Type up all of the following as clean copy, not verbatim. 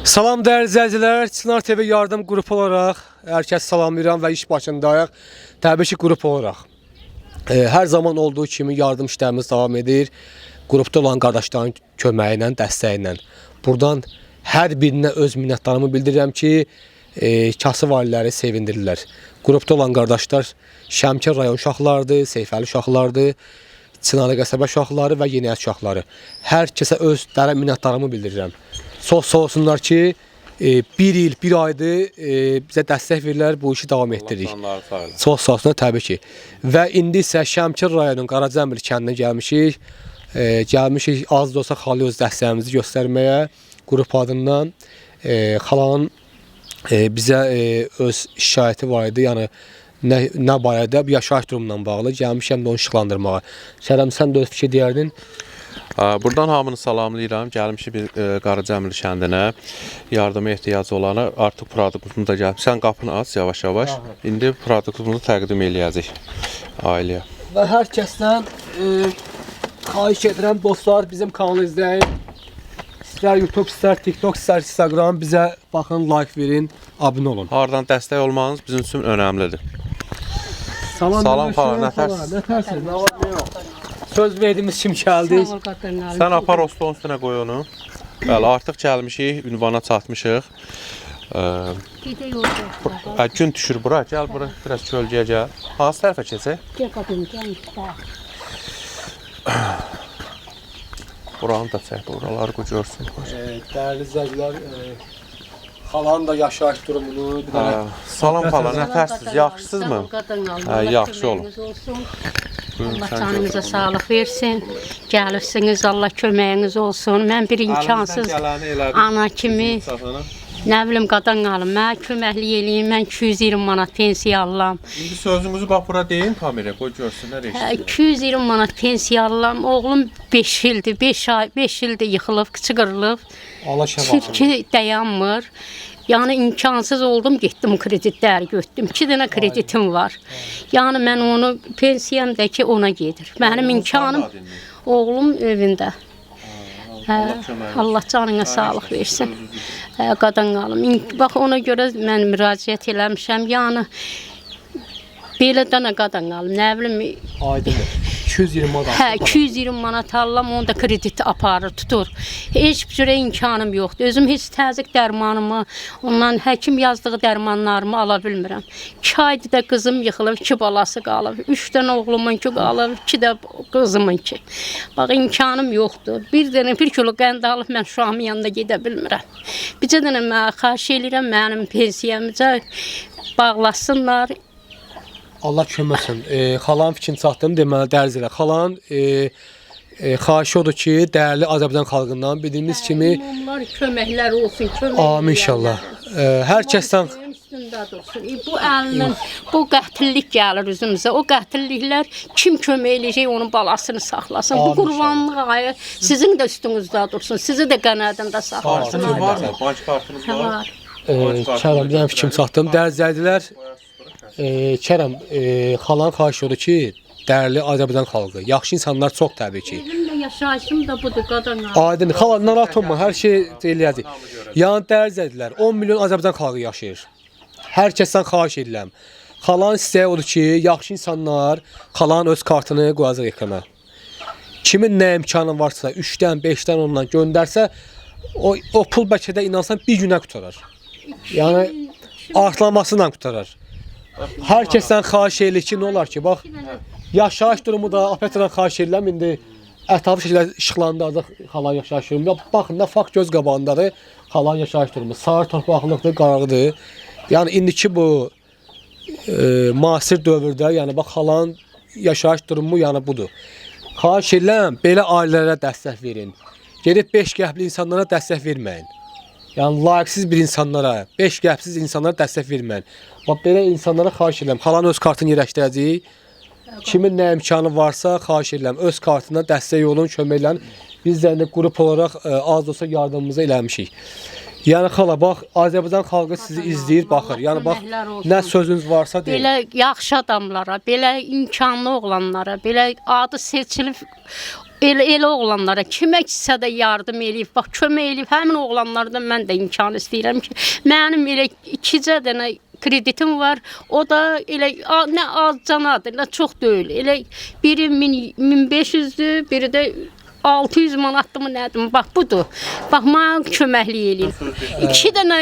Salam dəyərli izləyicilər, Çınar TV yardım qrupu olaraq hər kəs salamlayıram və iş başındayıq. Təbii ki, qrup olaraq. Hər zaman olduğu kimi yardım işlərimiz davam edir. Qrupda olan qardaşların köməyi ilə, dəstəyi ilə. Buradan hər birinə öz minnətdarımı bildirirəm ki, kasıb ailələri sevindirirlər. Qrupda olan qardaşlar Şəmkir rayon uşaqlarıdır, Seyfəli uşaqlarıdır, Çınarlı qəsəbə uşaqları və Yeniyət uşaqları. Hər kəsə öz dərin minnətdarımı bildirirəm. Çox sağ olsunlar ki, bir il, bir aydır bizə dəstək verirlər, bu işi davam etdiririk. Canları sağ olsun. Çox sağ olsunlar təbii ki. Və indi isə Şəmkir rayonunun Qaracəmbil kəndinə gəlmişik. Gəlmişik az da olsa xalı öz dəstəyimizi göstərməyə qrup adından. Xalanın bizə öz şikayəti var idi. Yəni nə barədə bu yaşayış durumundan bağlı gəlmişəm də onu işıqlandırmağa. Kərəm sən də öz fikir deyərdin. Buradan hamını salamlayıram. Gəlmişik bir Qaracəmil kəndinə. Yardıma ehtiyacı olana artıq produktımız da gəlib. Sən qapını aç yavaş-yavaş. İndi produktumuzu təqdim eləyəcəyik ailəyə. Və hər kəsdən xahiş edirəm dostlar bizim kanalı izləyin. İstər YouTube, istər TikTok, istər Instagram bizə baxın, like verin, abunə olun. Hardan dəstək olmağınız bizim üçün önəmlidir. Salam, Salam Münəşşə, xala, nə xala, tərsiz? Nə tərsiz? Nə var, nə yox? Söz verdiyimiz kimi gəldik. Sağ ol qadınlar. Sən apar o stolun üstünə qoy onu. Bəli, artıq gəlmişik, ünvana çatmışıq. Gedək orada. Gün düşür bura. Gəl bura, biraz kölgəyə gəl. Hansı tərəfə keçək? Gəl qadın, gəl. Bax. Buranı da çək, oraları qoy görsün. Dəyərli izləyicilər, xalanın da yaşayış durumunu bir dənə Salam xala, nə tərsiz? Yaxşısınızmı? Sağ ol qadınlar. Hə, Allah yaxşı olun. köməyiniz olsun. Buyurun, Allah sən canınıza götür bunu. sağlıq versin. Gəlibsiniz, Allah köməyiniz olsun. Mən bir imkansız Əlimizdən gələni elədik. ana kimi, Çatana. nə bilim qadan qalım. Mənə köməklik eləyin. Mən 220 manat pensiya alıram. İndi sözünüzü bax bura deyin kameraya, qoy görsünlər Hə, eşitsinlər. 220 manat pensiya alıram. Oğlum 5 ildir, 5 ay, 5 ildir yıxılıb, qıçı qırılıb. Allah şəfa. Sirki dayanmır. Yəni imkansız oldum, getdim kreditlər götürdüm. 2 dənə kreditim var. Yəni mən onu pensiyam da ki ona gedir. Mənim imkanım hardadır indi? oğlum evində. Hə, Allah köməyiniz Allah canına sağlıq versin. Hə, qadan qalım. Bax ona görə mən müraciət eləmişəm. Yəni belə dənə qadan qalım. Nə bilim, Aydındır. 220 manat. hə 220 manat alıram, onu da kredit aparır, tutur. Heç bir cürə imkanım yoxdur. Özüm heç təzyiq dərmanımı, ondan həkim yazdığı dərmanlarımı ala bilmirəm. 2 aydır da qızım yıxılıb, 2 balası qalıb. 3 dənə oğlumunki qalıb, 2 də qızımınki. Bax imkanım yoxdur. Bir dənə bir kilo qənd alıb mən uşağımın yanına gedə bilmirəm. Bircə dənə mən xahiş eləyirəm mənim pensiyamıca bağlasınlar. Allah kömək etsin. Xalanın fikrini çatdım, deməli dərz elə. Xalanın xahişi odur ki, dəyərli Azərbaycan xalqından bildiyimiz kimi İmamlar köməklər olsun, kömək amin inşallah. Hər kəsdən üstündə dursun. Bu əlinin bu qətillik gəlir üzümüzə. O qətilliklər kim kömək eləyəcək onun balasını saxlasın. Amin Bu qurbanlıq ayı sizin də üstünüzdə dursun. Sizi də qənadında saxlasın. Kartınız varmı? Bank kartınız Hə, var? var. Kərəm, bir dənə fikrim çatdım. Dəyərli izləyicilər, Kərəm, xalanın xahişi odur ki, dəyərli Azərbaycan xalqı, yaxşı insanlar çox təbii ki. Evim də yaşayışım da budur qadan. Aydın, xala narahat olma, hər şey eləyəcək. Yəni dəyərli izləyicilər, 10 milyon Azərbaycan xalqı yaşayır. Hər kəsdən xahiş edirəm. Xalanın istəyi odur ki, yaxşı insanlar xalanın öz kartını qoyacaq ekrana. Kimin nə imkanı varsa 3-dən, 5-dən ondan göndərsə, o pul bəlkə də inansan bir günə qurtarar. Yəni artılaması ilə qurtarar. Hər kəsdən xahiş edirik ki, nə olar ki, bax yaşayış durumu da operatordan xahiş edirəm indi ətraflı şəkildə işıqlandıracaq xalanın yaşayış durumu. Ya baxın nə fakt göz qabağındadır xalanın yaşayış durumu. Sarı torpaqlıqdır, qarağıdır. Yəni indiki bu müasir dövrdə, yəni bax xalanın yaşayış durumu yəni budur. Xahiş edirəm belə ailələrə dəstək verin. Gedib 5 qəpikli insanlara dəstək verməyin. Yəni layiqsiz bir insanlara, 5 qəpsiz insanlara dəstək verməyin. Bax belə insanlara xahiş edirəm. Xalanın öz kartını yerləşdirəcəyik. Kimin nə imkanı varsa xahiş edirəm öz kartına dəstək olun, kömək eləyin. Biz də indi qrup olaraq az da olsa yardımımızı eləmişik. Yəni xala bax Azərbaycan xalqı sizi izləyir, baxır. Yəni bax Köməklər olsun. nə sözünüz varsa deyin. Belə yaxşı adamlara, belə imkanlı oğlanlara, belə adı seçilib Elə oğlanlara kimə isə də yardım eləyib, bax kömək eləyib. Həmin oğlanlardan mən də imkan istəyirəm ki, mənim elə ikicə dənə kreditim var. O da elə nə az canadır, nə çox deyil. Elə biri 1500-dür, biri də 600 manatdırmı nədir? Bax budur. Bax mənə köməklik eləyin. İki dənə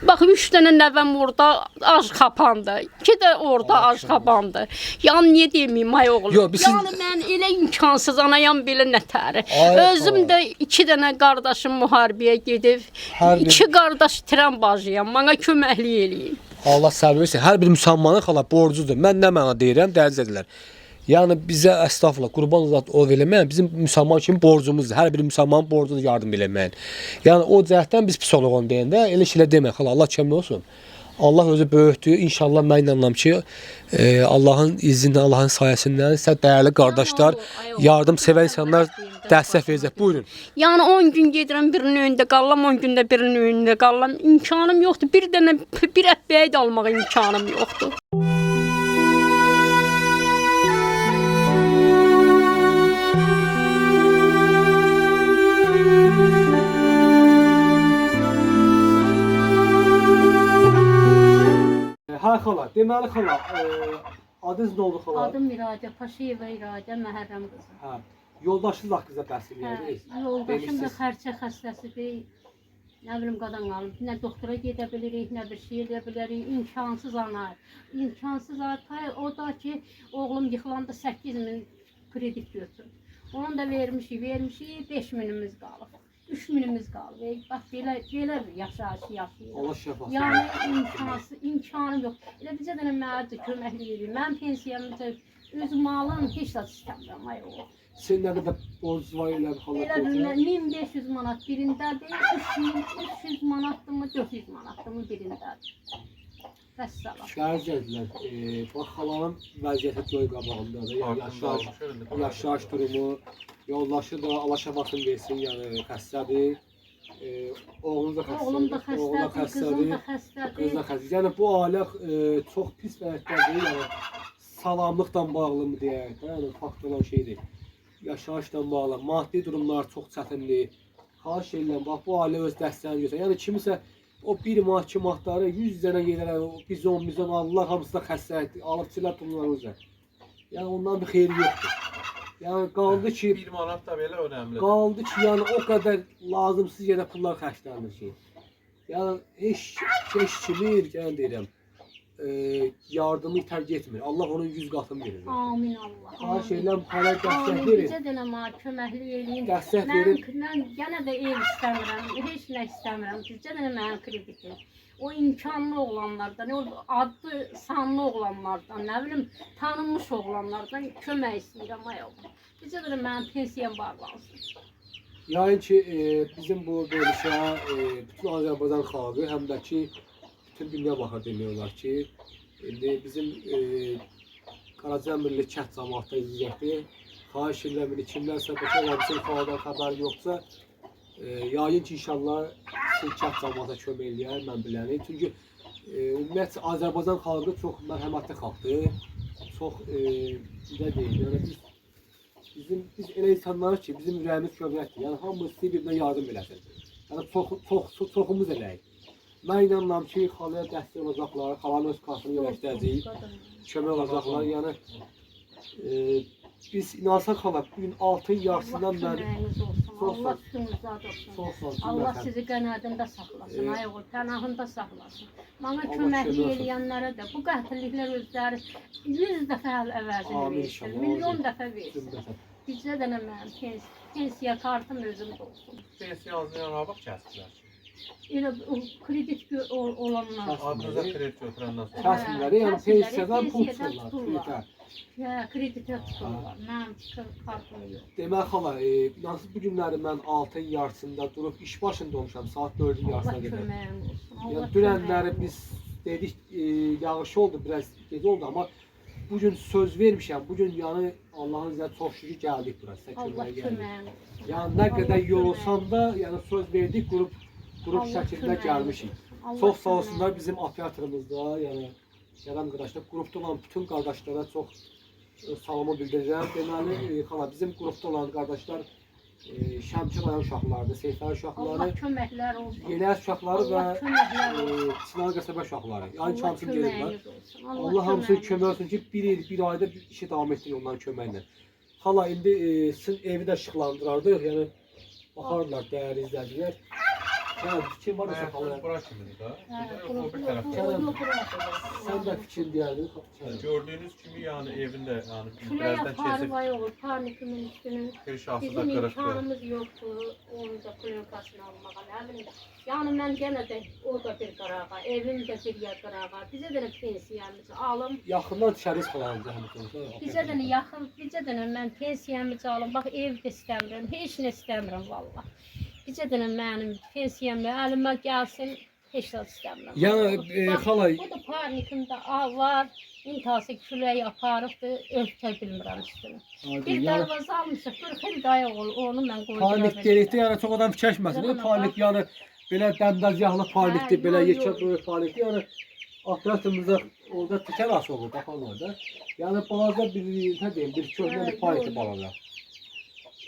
bax üç dənə nəvəm orada ac xapandı. İki də orada ac xapandı. Yəni niyə deməyim ay oğlum? Yox, biz siz- Yəni mən elə imkansız anayam belə nətəri. Ay, Özüm də iki dənə qardaşım müharibəyə gedib. Hər bir- İki qardaş itirən bacıyam. Mənə köməklik eləyin. Allah səbir versin. Hər bir müsəlmanın xala borcudur. Mən nə məna deyirəm, dəriz edirlər. Yəni bizə əstəğfurullah, qurban zat o eləməyin. Bizim müsəlman kimi borcumuzdur. Hər bir müsəlmanın borcudur yardım eləməyin. Yəni o cəhətdən biz psixoloq onu deyəndə elə şeylər deməyin. Xala Allah kömək olsun. Allah özü böyükdür. İnşallah mən inanıram ki, Allahın izni ilə, Allahın sayəsindən sizə dəyərli qardaşlar, yardım sevən insanlar dəstək verəcək. Buyurun. Yəni 10 gün gedirəm birinin önündə qalıram, 10 gündə birinin önündə qalıram. İmkanım yoxdur. Bir dənə bir əpbəyi də almağa imkanım yoxdur. Hə xala, deməli xala, adınız nə oldu xala? Adım İradə Paşayeva İradə Məhərrəm qızı. Hə. Yoldaşınız haqqınızda bəhs Hə, eləyərdiniz. yoldaşım da Demişsiniz. xərçə xəstəsidir. Nə bilim qadan qalıb. Nə doktora gedə bilirik, nə bir şey eləyə bilərik. İmkansız ana. İmkansız ana. O da ki, oğlum yıxılanda 8000 kredit götürdü. Onu da vermişik, vermişik, 5000-imiz qalıb. 3000-imiz qalıb. Ey, bax belə bir yaşayış yaşayırıq. Allah şəfasını. Yəni imkansız, imkanı yox. Elə bizə də mənə də köməklik eləyir. Mənim pensiyamı da öz malım heç də istəmirəm ay oğul. Sizin nə qədər borcunuz var elə bir xala? Elə bilmə 1500 manat birindədir, 3300 manatdırmı, 400 manatdırmı birindədir. Vəssalam. Dərc edilər. Bax xalanın vəziyyəti göy qabağındadır. Yəni yaşayış durumu, yoldaşı da Allah şəfasını versin, yəni xəstədir. Oğlunuz da xəstədir. Oğlum da Oğlu da xəstədir, qızım da xəstədir. Qız da xəstədir. Yəni bu ailə çox pis vəziyyətdədir. Yəni salamlıqla bağlı mı deyək də, yəni fakt olan şeydir. Yaşayışla bağlı, maddi durumlar çox çətindir. Xahiş edirəm, bax bu ailə öz dəstəyini göstərir. Yəni kimisə o 1 manat, 2 manatları 100 dənə yerlərə, o bizon, mizon alırlar, hamısı da xəstəlikdir. Alıbçılar bunlar özə. Yəni ondan bir xeyri yoxdur. Yəni qaldı ki, 1 manat da belə önəmlidir. qaldı ki, yəni o qədər lazımsız yerə pullar xərclənir ki. Yəni heç kimi, yəni deyirəm, yardımı tərk etmir. Allah onun 100 qatını verir. Amin Allah. Xahiş edirəm, xala dəstək Amin. verin. Bizə də mənə köməklik eləyin. Dəstək Mən, verin. mən yenə də ev istəmirəm, heç nə istəmirəm. Bizcə də mənim kreditim. O imkanlı oğlanlardan, o adlı sanlı oğlanlardan, nə bilim, tanınmış oğlanlardan kömək istəyirəm ay oğlum. Bizcə də mənim pensiyam bağlansın. Yəni ki, bizim bu verilişə bütün Azərbaycan xalqı, həm də ki, bütün dünya baxır demək olar ki, indi bizim Qaracəmirli kənd camaatı izləyəcəkdir. Xahiş edirəm, indi kimlərsə başa ola bilsin, xaladan xəbəri yoxsa, yayın ki, inşallah sizin kənd camaata kömək eləyər, mən biləni. Çünki ümumiyyətcə Azərbaycan xalqı çox mərhəmətli xalqdır. Çox, nə deyim, yəni biz elə insanlarıq ki, bizim ürəyimiz kövrəkdir. Yəni hamımız bir-birinə yardım eləsin. Yəni çox çoxumuz eləyik. Mən inanıram ki, xalaya dəstək olacaqlar, xalanın öz kartını yerləşdirəcəyik, kömək olacaqlar. Yəni biz inansan xala, bu gün 6-ın Allah yarısından mən köməyiniz olsun. Çox sağ Allah ol. üstünüzə olsun. çox sağ ol. Allah cümlətən. sizi qənadında saxlasın, ay oğul, pənahında saxlasın. Mənə Allah köməklik kömək olsun. eləyənlərə də bu qətilliklər özləri 100 dəfə əvəzini Amin versin, inşallah, milyon amin. dəfə versin. Cümlətən. Bizdə də nə mənim pensiya kartım özümdə olsun. Pensiya azlayan qabaq kəsdilər. Elə o kredit olanlar. Adınıza kredit götürəndən sonra. Kəsmirlər, yəni Kəsmirlər, pensiyadan pul pensiyadan tuturlar. tuturlar. Kreditə. Hə, kreditə tuturlar. Mənim kartım yox. Demək xala, inansız bu günləri mən 6-ın yarısında durub iş başında olmuşam, saat 4-ün Allah yarısına qədər. köməyin olsun. Allah Yəni dünənləri köməyin biz dedik, yağış oldu, biraz gec oldu, amma bu gün söz vermişəm. Bu gün yəni Allahın izni ilə çox şükür gəldik bura, sizə olsun. Allah köməyə gəldik. köməyin olsun. Yəni nə qədər Allah yorulsam köməyin da, yəni söz verdik, qrup Allah şəklində köməyin gəlmişik. olsun. Allah Çox sağ köməyin olsunlar olsun. bizim operatorumuzda, yəni Kərəm qardaşlar, qrupda olan bütün qardaşlara çox Salamı bildirirəm. Deməli, xala bizim qrupda olan qardaşlar Şəmkir rayon uşaqlarıdır, Seyfəli uşaqları, Allah köməklər olsun. Yeləz uşaqları və Allah köməklər olsun. Çınar qəsəbə uşaqları. Yəni Allah hamısını gəliblər. köməyiniz olsun. Allah hamısının köməyiniz kömək olsun ki, bir il, bir ayda bir işi davam etdirir onların köməyi ilə. Xala indi sizin evi də işıqlandırardıq, yəni baxardılar dəyərli izləyicilər. Yəni fikrin var mı xala? Bura kimidir da. Hə, O bir tərəfdə. Yox, bura. Sən də fikrin deyərdin. Xala. Gördüyünüz kimi yəni evin də yəni Külək birazdan aparıb keçib ay olur, parnikimin üstünü. kirşası da Bizim qırıqdır. imkanımız yoxdur onu da plyonkasını almağa, nə bilim də. Yəni mən yenə də o da bir qırağa, evim də bir yer qırağa. Bizə də pensiyamızı alım. Yaxından düşəriz xalanın zəhmət olmasa. Bizə də yaxın, bizə də mən pensiyamızı alım. Bax ev də istəmirəm, heç nə istəmirəm vallah. Bizə də mənim pensiyam əlimə gəlsin, heç nə istəmirəm. Yəni, Bax, xala- bu da parnikimdə var, intihası külək aparıbdır, örtə bilmirəm üstünü. Aydın, Bir yəni darvaza almışıq, 40 il dayaq olur, onu mən qoydura panik bilmirəm. dedikdə yəni çox adam fikirləşməsin. Yalan Panik yəni belə dəmdəzgahlı panikdir, Hə, belə yox, yekə yox. böyük panikdir. Yəni operatorımızda orada təkər asılı olur, baxan orada. Yəni balaca bir nə deyim, bir köhnə Hə, bir panikdir yox. balaca.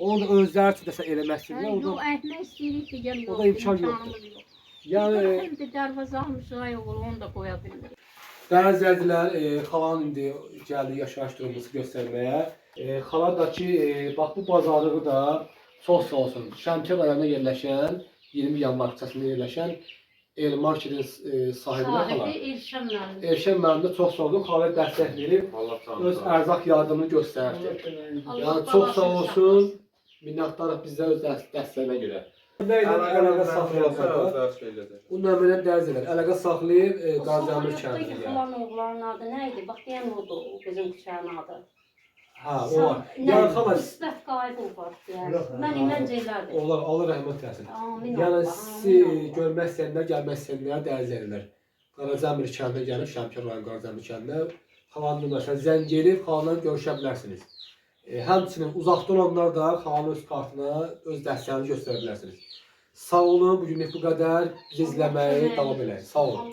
Onu da özləri üçün dəsə eləmək Hə, istəyirlər. O yox, da əhmək istəyirik ki, yəni O yox, da imkan yoxdur. imkanımız yox. yəni 40 ildir darvaza almışıq, ay oğul, onu da qoya bilmirik. Dəyərli izləyicilər, xalanın indi gəldi yaşayış durumumuzu göstərməyə. Xala da ki, bax bu bazarlığı da çox sağ olsun. Şəmkir rayonunda yerləşən, 20 yanvar küçəsində yerləşən El Marketin sahibinə xala. Sahibi Elşən müəllim. Elşən müəllim də çox sağ olsun. Xala dəstək verib Allah canı öz sağ olsun. ərzaq yardımını göstərdi. Allah Yəni çox sağ balasını olsun. saxlasın. Minnətdarıq bizə öz dəstəyinə görə. Nə ilə əlaqə saxlayırlar? Özləri şey eləyəcək. Bu nömrəni dərc edər. Əlaqə saxlayıb O Qaziəmir samolyotda kəndində. yıxılan oğlanın adı nə idi? Bax deyən odur, o bizim küçənin adı. Hə, o var. Yəni xala İsmət Qayıbov var deyən. Mən məncə elədir. onlar Allah rəhmət eləsin. Amin. Yəni Allah, sizi amin Allah. görmək istəyənlər, gəlmək istəyənlər dərc edirlər. Qaracəmir kəndinə gəlib, Şəmkir rayon Qaracəmir kəndinə xalanın nömrəsinə zəng edib xalanla görüşə bilərsiniz. Həmçinin uzaqda olanlar da xalanın öz kartına öz dəstəyini göstərə bilərsiniz. Sağ olun, bu günlük bu qədər. Bizi izləməyi davam eləyin. Sağ olun.